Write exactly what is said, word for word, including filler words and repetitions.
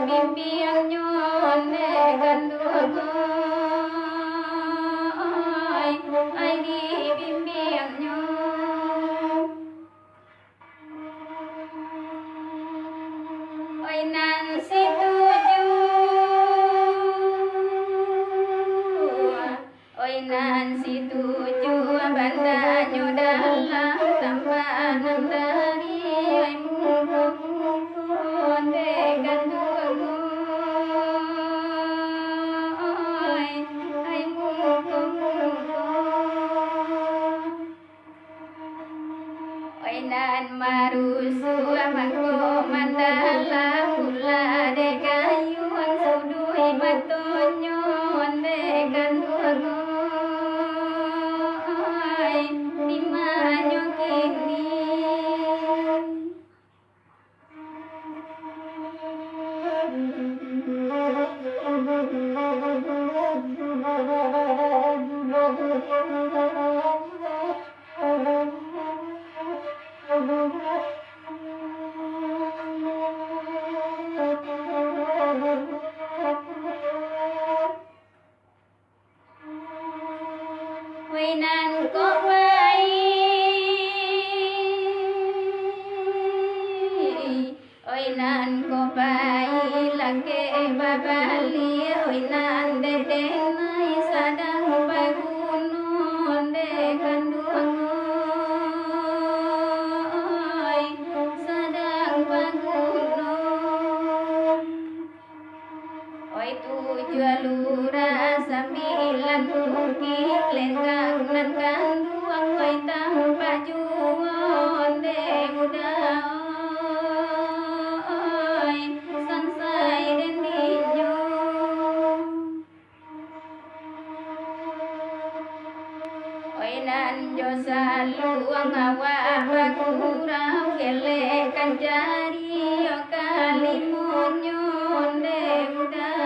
Bimbiangnyo dek kanduang, oi, ai dibimbiangnyo. Oi nan situju, oi nan situju, bandanyo dalam tambah nan dari, oi muko-muko dek kanduang, oi, oi muko-muko. Oi nan marusuah mangko mandalam, pula dek kayuang suduik matonyo dek kanduang, oi, dimanyo kini. Oi nan ko pai, oi nan ko pai, lakek babali, oi nan dek denai sadang baguno dek kanduang, oi, sadang baguno. Oi tujuah lurah sambilan bukik, lenggang nan kanduang, oi tampak juo dek uda, oi sansai den dinyo. Oi nan jo saluang awak bagurau, kelek kanca